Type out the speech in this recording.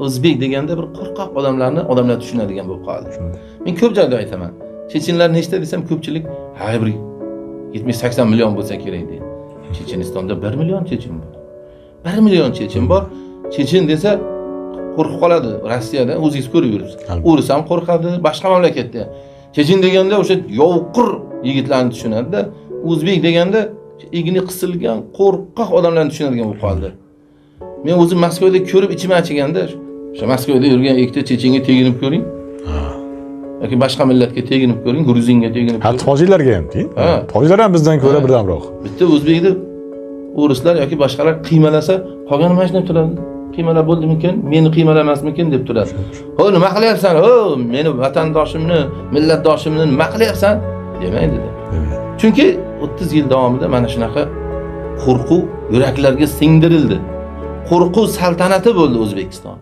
O'zbek deganda bir qo'rqoq odamlarni odamlar tushunadigan bo'lib qoldi. Men ko'p joyda aytaman. Chechenlar nechta desam, ko'pchilik ha, bir 70-80 million bo'lsa kerak deydi. Chechenistonda 1 million chechen bor. 1 million chechen bor. Chechen desa qo'rqib qoladi. Rossiyada o'zingiz ko'rib yuribsiz. Albatta. O'ris ham qo'rqadi, boshqa mamlakatda ham. Chechen deganda o'sha yovqir yigitlarni tushunadi-da. O'zbek deganda egni qisilgan qo'rqoq odamlarni tushunadigan bo'lib qoldi. Men o'zim Moskvada ko'rib ichim achiganda, o'sha Moskvada yurgan ikkita chechenga teginib ko'ring. Yoki boshqa millatga teginib ko'ring, gruzinga teginib Hatto ko'ring. tojiklarga ham keyin. Ha. Tojiklar ham bizdan ko'ra birdamroq. Bitta o'zbekni o'rislar yoki boshqalar qiymalasa, qolgani mana shunday turadi. Qiymalab bo'ldimikin, meni qiymalamasmikin deb turadi. "Ho, nima qilyapsan? Ho, meni vatandoshimni, millatdoshimni nima qilyapsan?" demaydi. Chunki 30 yil davomida mana shunaqa qo'rquv yuraklarga singdirildi. Qo'rquv saltanati bo'ldi O'zbekiston.